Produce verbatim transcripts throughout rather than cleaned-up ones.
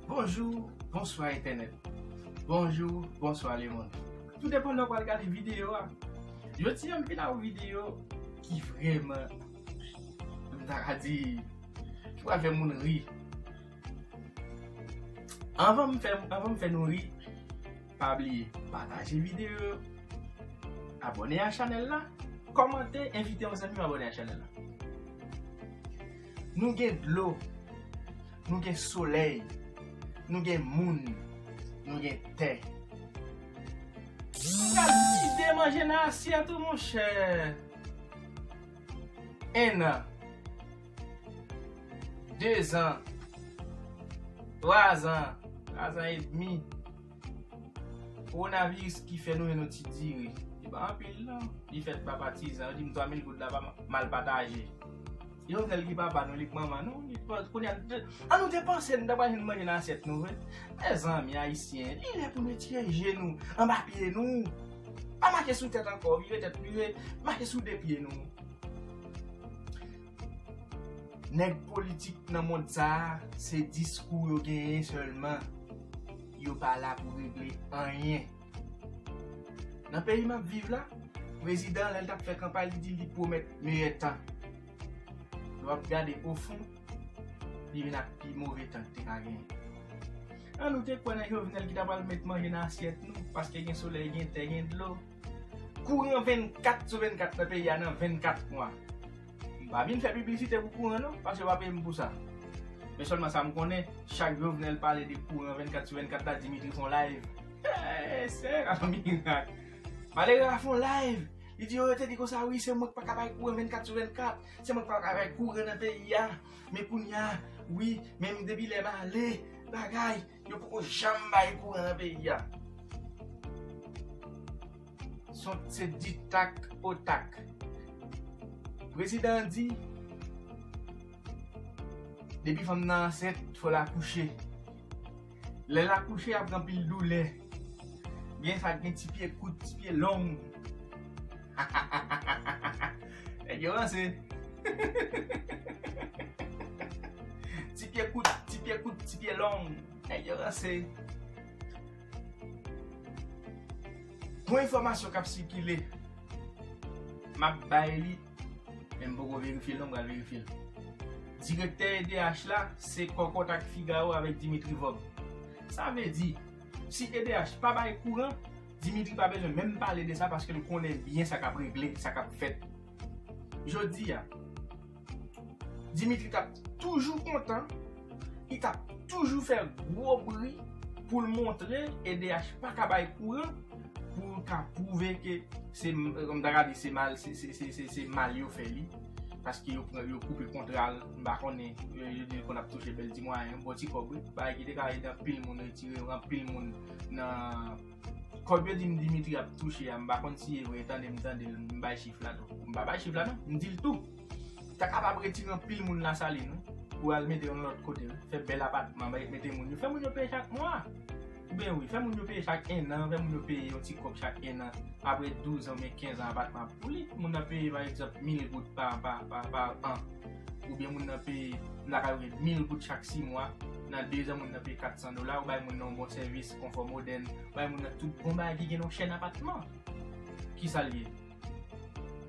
Bonjou, bonswa entènèt. Bonjou, bonswa lemonn. Tou depann lè w pral gade videyo a. Jodi a m vin ak yon videyo ki vrèman, m ta ka di, ki pral fè moun ri. Anvan m fè, anvan m fè nou ri, pa bliye pataje videyo yo, abòne a chanèl la, kòmante, envite yon zanmi w abòne a chanèl la. Nou gen dlo, nou gen solèy, nou gen moun, nou gen tè. Nou pral vide manje nan asyèt ou, monchè. En an, de zan, twa zan, twa zan edmi. Kowonaviris ki fè nou jwenn yon ti diri. Li pa anpil non. Li fèt pa patizan. Yo di m twa mil goud la pa mal pataje. Jovenel ki papa nou, li k manman nou. Li pa, kounye a, de- an nou te panse n ta pral jwenn manje nan asyèt nou vre. Mezanmi ayisyen, li lè pou n retire je nou anba pye nou. Pa mache sou tèt ankò, vire tèt, vire, mache sou de pye nou. Nèg politik nan mond sa a, se diskou yo genyen sèlman. Yo pa la pou regle anyen. Nan peyi m ap viv la, prezidan, lè l t ap fè kanpay, li di li pwomèt meyè tan. Lè w ap gade ofon, li vin ak pi move tan k te ka genyen. An nou te kwè nan Jovenel ki ta pral met manje nan asyèt nou, paske gen solèy, gen tè, gen dlo. Kouran vennkat sou vennkat nan peyi a nan vennkat mwa. M pa vin fè piblisite pou kouran non, paske yo pa peye m pou sa. Men sèlman sa m konnen, chak Jovenel pale de kouran vennkat sou vennkat la, Dimitri fè yon live. Hey, se yon mirak. Malere a fè yon live. Li di yo, yo te di konsa, wi, se mwen k pa ka bay kouran vennkat sou vennkat. Se mwen k pa ka bay kouran nan peyi a. Men kounye a, wi, men depi lè m ale, bagay, yo poko janm bay kouran nan peyi a. Se, se di tak o tak. Prezidan an di, depi fanm nan ansent, fò l akouche. Lè l akouche, ap gen anpil doulè. Gen sa k gen ti pye kout, ti pye long. Nèg yo ranse. Ti pye kout, ti pye kout, ti pye long. Nèg yo ranse. Gon enfòmasyon k ap sikile. M ap bay li, men m poko verifye l non, m pral verifye l. Direktè E D H la, se kòkòt ak Figaro avèk Dimitri Vorbe. Sa vle di, si E D H pa bay kouran, Dimitri pa bezwen menm pale de sa paske l konnen byen sa k ap regle, sa k ap fèt. Jodi a, Dimitri t ap toujou kontan, li t ap toujou fè gwo bri pou l montre E D H pa ka bay kouran, pou l ka pwouve ke se, m ta ka di se mal, se, se, se, se, se mal yo fè li. Paske yo pran, yo koupe kontra l, m pa konnen, yo, yo di l konn ap touche bèl ti mwayen, bon ti kòb wi. Bagay ki te ka ede anpil moun retire, anpil moun nan kòb yo di m Dimitri ap touche a, m pa konn si e vre, tande m tande l, m bay chif la tou. M pa bay chif la non, m di l tou. Ta kapab retire anpil moun Lasalin wi, pou al mete yo nan lòt kote wi. Fè bèl apatman, bay mete moun yo, fè moun yo peye chak mwa. Oubyen wi, fè moun yo peye chak en an, fè moun yo peye yon ti kòb chak en an. Apre douz an oubyen kenz an, apatman ap pou li. Moun nan peye pa egzanp mil goud pa, pa, pa, pa an. Oubyen moun nan peye, m ta ka di mil goud chak sis mwa. Nan de zan moun nan peye kat san dola, ou bay moun nan yon bon sèvis, konfò modèn, ou bay moun nan tout bon bagay ki gen nan yon chèn apatman. Kisa l ye?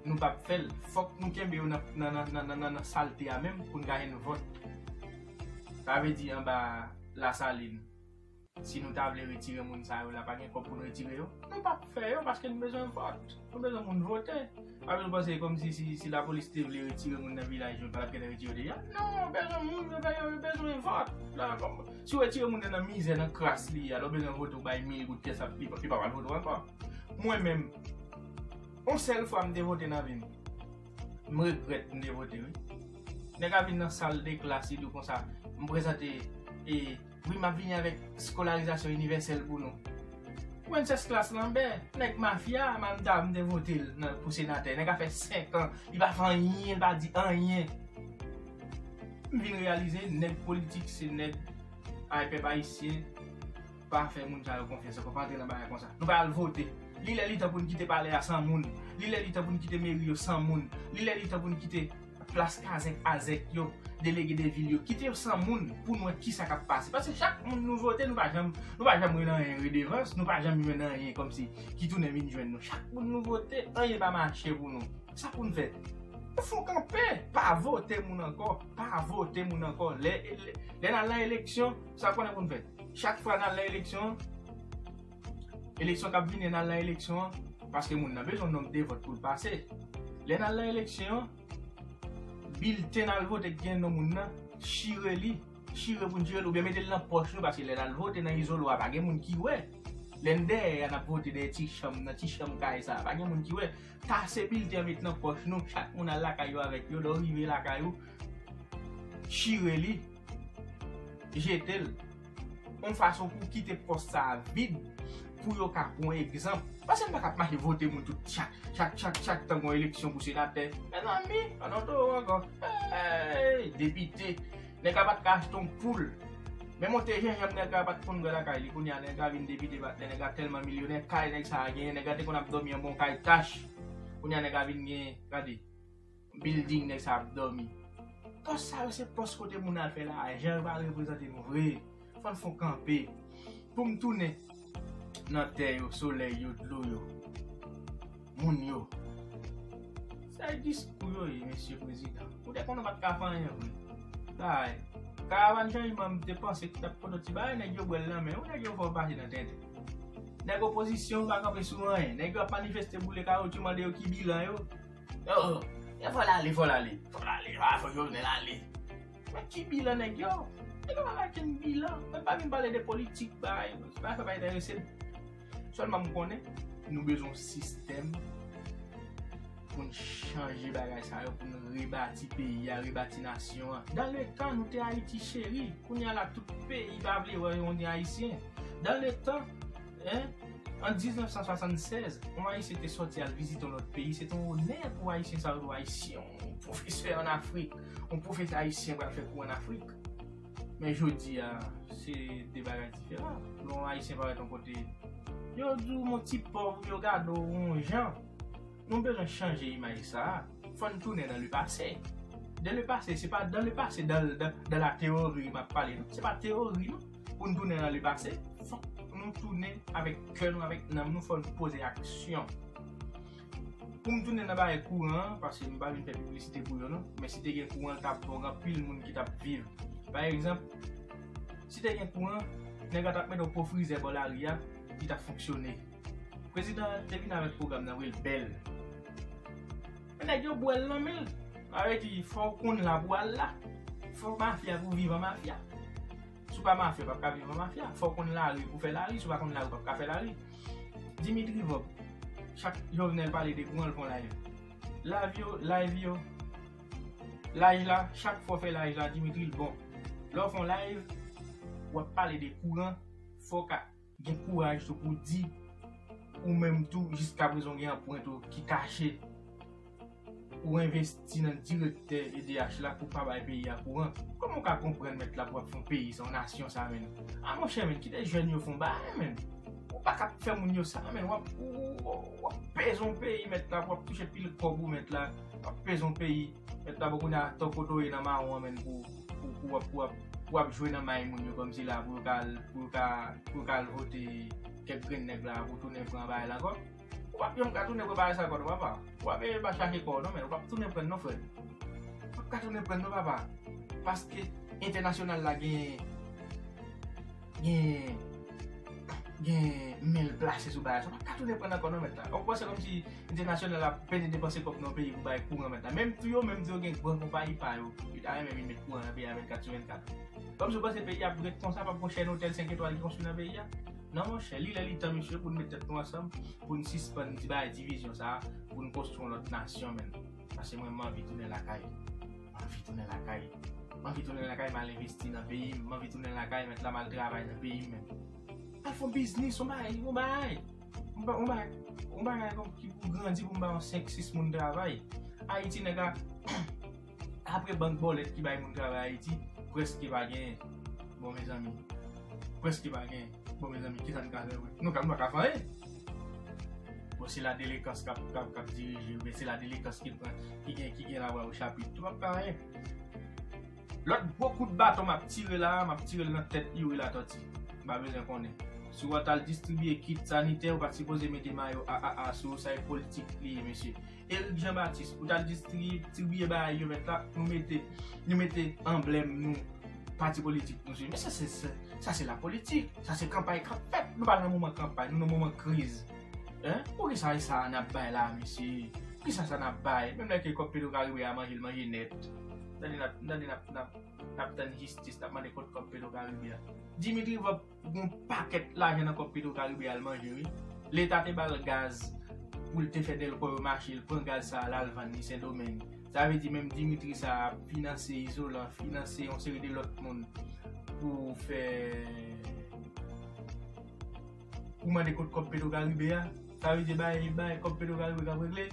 Nou p ap fè l. Fòk nou kenbe yo nan, nan, nan salte a menm pou n ka jwenn vòt. Sa vle di anba Lasalin, si nou ta vle retire moun sa yo la, pa gen kòb pou n retire yo, nou p ap fè yo paske n bezwen vòt. Nou bezwen moun vote. Pa bezwen panse kòmsi si, si lapolis te vle retire moun nan vilaj yo, l pa t ap gentan retire yo deja. Non, bezwen moun, yo bezwen, yo bezwen vòt. La, kòm, si w retire moun nan, nan mizè, nan kras li ye, alò bezwen vote, ou bay mil goud pyès, li, li pa pral vote w ankò. Mwen menm, yon sèl fwa m te vote nan vi m. M regrèt m te vote wi. Nèg la vin nan sal de klas, li di w konsa, m prezante, e, wi, m ap vini avèk skolarizasyon inivèsèl pou nou. Princess Class Lambert, nèg mafya, m ta, m te vote l nan, pou senatè. Nèg la fè senk an, li pa fè anyen, li pa di anyen. M vin reyalize, nèg politik se nèg, ay, pèp ayisyen, pa fè moun sa yo konfyans ankò, pa antre nan bagay konsa. Nou pa al vote. Li lè li tan pou n kite palè a san moun. Li lè li tan pou n kite meri yo san moun. Li lè li tan pou n kite plas kazèk azèk yo, delege de vil yo, kite yo san moun pou n wè kisa k ap pase. Paske chak moun nou vote, nou pa janm, nou pa janm jwenn anyen redevans, nou pa janm jwenn anyen kòmsi ki tounen vin jwenn nou. Chak moun nou vote, anyen pa mache pou nou. Sa pou n fè? Nou fon kanpe, pa vote moun ankò, pa vote moun ankò. Lè, lè, lè n al nan eleksyon, sa konnen pou n fè? Chak fwa n al nan eleksyon, eleksyon k ap vini, n al nan eleksyon an, paske moun nan bezwen nonb de vòt pou l pase. Lè n al nan eleksyon an, bilten n al vote k gen non moun nan, chire li, chire pou n chire l, oubyen mete l nan pòch nou, paske lè n al vote nan izolwa, pa gen moun ki wè. Lè n dèyè a, n ap vote dèyè ti chanm nan, ti chanm kay sa, pa gen moun ki wè. Tase bilten an, met nan pòch nou, chak moun al lakay yo avèk yo, lè w rive lakay ou, chire li, jete l. Yon fason pou kite pòs sa a vid, pou yo ka pran egzanp. Paske n pa ka ap mache vote moun tout chak, chak, chak, chak tan gon eleksyon pou senatè. Mezanmi, pa nan towo ankò. Hey, depite, nèg la pa t ka achte yon poul. Men monte jenjanm nèg la pa t konn bwè lakay li. Kounye a nèg la vin depite, patnè, nèg la tèlman milyonè, kay nèg sa a genyen, nèg la te konn ap dòmi anba yon kay tach. Kounye a nèg la vin gen, gade, building nèg sa ap dòmi. Pòs sa yo se pòs kote moun al fè lajan, yo pa reprezante nou vre. Fò n fon kanpe. Pou m tounen nan tè yo, solèy yo, dlo yo, moun yo. Se diskou yo ye, mesye prezidan. Ou te konnen w pa t ka fè anyen vre. Bay. Karavàn chanjman m te panse ki t ap pote ti bagay, nèg yo bwè l nan men yo, nèg yo fè w pase nan tenten. Nèg opozisyon pa kanpe sou anyen. Nèg yo ap manifeste, boule kawotchou, mande yo ki bilan yo. Yo, yo, fò l ale, fò l ale. Fò l ale, a, fò Jovenel ale. Men ki bilan nèg yo? Nèg yo pa bay kenn bilan. Mwen pa vin pale de politik, bay, se pa sa pa enterese m. Sèlman m konnen, nou bezwen yon sistèm pou n chanje bagay sa yo, pou n rebati peyi a, rebati nasyon an. Dan le tan, nou te Ayiti cheri. Kounye a la, tout peyi pa vle wè yon Ayisyen. Dan le tan, en, an diznèf san swasannsèz, yon Ayisyen te sòti al vizite yon lòt peyi. Se te yon onè pou Ayisyen sa yo, Ayisyen, yon pwofesè ann Afrik, yon pwofesè ayisyen pral fè kou ann Afrik. Men jodi a, se de bagay diferan. Lè yon Ayisyen parèt yon kote, yo di w yon ti pòv, yo gade w yon jan. Nou bezwen chanje imaj sa a. Fò n tounen nan le pase. De le pase, se pa dan le pase, dan, dan, dan la teyori m ap pale, non. Se pa teyori, non. Pou n tounen nan le pase, fòk nou tounen avèk kè nou, avèk nanm nou, fò n poze aksyon. Pou m tounen nan bagay kouran an, paske m pa vin fè piblisite pou yo, non. Men si te gen kouran, l t ap bon, gen anpil moun ki t ap viv. Pa egzanp, si te gen kouran, nèg la t ap mete yon po frizè bò lari a, li t ap fonksyone. Prezidan an te vin avèk pwogram nan, vre l bèl. Men nèg yo bwè l nan men l. Sa vle di, fò w konn la pou w al la. Fò w mafya pou w viv an mafya. Si w pa mafya, w p ap ka viv an mafya. Fò w konn lari pou w fè lari. Si w pa konn lari, w p ap ka fè lari. Dimitri Vorbe, chak Jovenel pale de kouran, l fè yon live. Live yo, live yo, laj la, chak fwa w fè laj la, Dimitri, l bon. Lè w fè yon live, w ap pale de kouran, fò w ka gen kouraj tou pou w di, ou menm tou, jiskaprezan w gen anprent ou ki kache, ou envesti nan direktè E D H la pou pa bay peyi a kouran. Kòman w ka konprann mèt la pou w ap fè yon peyi sa, yon nasyon sa, menm? A monchè, menm, kite jèn yo fè yon bagay, menm. Ou pa ka fè moun yo sa, menm. W ap, ou, ou, w ap peze yon peyi, mèt la, pou w ap touche pil kòb ou, mèt la. W ap peze yon peyi, mèt la, bon, kounye a, tankou w ye nan mawon an, menm, pou, pou, pou w ap, pou w ap, pou w ap jwe nan may moun yo, kòmsi la, pou yo ka, pou yo ka, pou yo ka al vote kèk grenn nèg la, pou tounen pran bagay la ankò. Ou p ap janm ka tounen pran bagay sa ankò non, papa. Ou ap, eh, pa chache kò w non, men ou p ap tounen pran l non, frè. Ou p ap ka tounen pran l non, papa. Paske entènasyonal la gen, gen, gen men l plase sou bagay sa. Ou p ap ka tounen pran l ankò non, mèt la. Ou panse kòmsi entènasyonal la pèdi depanse kòb nan peyi pou bay kouran, mèt la. Menm tou yo, menm tou yo gen gran konpayi pa yo. Yo ta renmen vin met kouran nan peyi a vennkat sou vennkat. Kòmsi ou panse peyi a ap ret konsa, p ap gon chèn otèl senk etwal ki konstwi nan peyi a? Non, monchè, li lè li tan, mesye, pou n met tèt nou ansanm, pou n sispann di bagay divizyon sa a, pou n konstwi yon lòt nasyon, menm. Paske mwen, m anvi tounen lakay. M anvi tounen lakay. M anvi tounen lakay, m al envesti nan peyi m. M anvi tounen lakay, mèt la, m al travay nan peyi m, menm. Al fè yon biznis, yon bagay, yon bagay. Yon ba-, yon bagay, yon bagay kòm ki pou grandi, pou m ba yon senk, sis moun travay. Ayiti, nèg la, apre bank bòlèt ki bay moun travay Ayiti, prèske pa gen. Bon, mezanmi, prèske pa gen. Bon, mezanmi, kisa n ka fè vre? Nou ka, nou pa ka fè anyen. Se la delikans k ap, k ap, k ap dirije, oubyen se la delikans ki pran, ki gen, ki gen lavwa o chapit. Tou p ap ka anyen. Lòt gwo kout baton m ap tire la, m ap tire l nan tèt Youri Latortue. M pa bezwen konnen. Si w t al distribiye kit sanitè, ou pa t sipoze mete mayo A A A sou ou, sa e politik li ye, mesye. Eric Jean Baptiste, ou t al distribiye, distribiye bagay yo mèt la, nou mete, nou mete anblèm nou, pati politik nou sou. Men sa se, se, sa se la politik, sa se kanpay k ap fèt. Nou pa nan moman kanpay, nou nan moman kriz. Hein? Poukisa e sa n ap bay la, mesye? Poukisa sa n ap bay? Menm lè ke kòb Petro Caribe a manje, l manje nèt. Tande n ap, tande n ap, n ap, n ap tann jistis, n ap mande kot kòb Petro Caribe a. Dimitri Vorbe gon pakèt lajan nan kòb Petro Caribe a l manje, wi. Leta te ba l gaz pou l te fè dèlkò yo mache, l pran gaz sa a, l al vann li Sendomeng. Sa vle di menm Dimitri sa a ap finanse izolan, finanse yon seri de lòt moun pou fè, pou mande kot kòb Petro Caribe a. Sa vle di bay, bay kòb Petro Caribe k ap regle.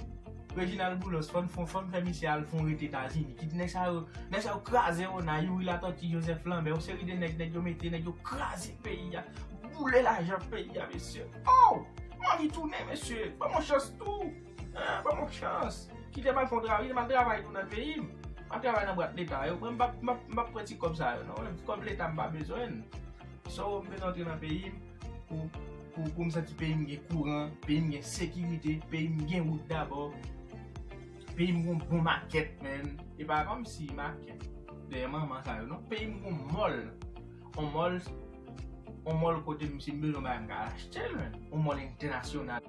Reginald Boulos, fò n, fò n, fò n fè misye al fè yon rete Etazini. Kit nèg sa yo, nèg sa yo kraze yo nan Youri Latortue, Joseph Lambert, yon seri de nèg, nèg yo mete, nèg yo kraze peyi a, boule lajan peyi a, mesye. Oh! M anvi tounen, mesye. Ban m yon chans tou. Hein, ban m yon chans. Kite m al fè yon travay, kite m al travay tou nan peyi m. M ap travay nan bwat leta yo. Mwen, m p ap, m p ap, m p ap pran ti kòb sa yo, non. Ti kòb leta, m pa bezwen l. So, m bezwen antre nan peyi m pou, pou, pou m santi peyi m gen kouran, peyi m gen sekirite, peyi m gen wout dabò, peyi m gon bon makèt, menn. E pa kòmsi makèt dèyè manman sa yo, non. Peyi m gon mòl. On mòl, on mòl kote m, si m bezwen bagay, m ka achte l, menn. On mòl entènasyonal.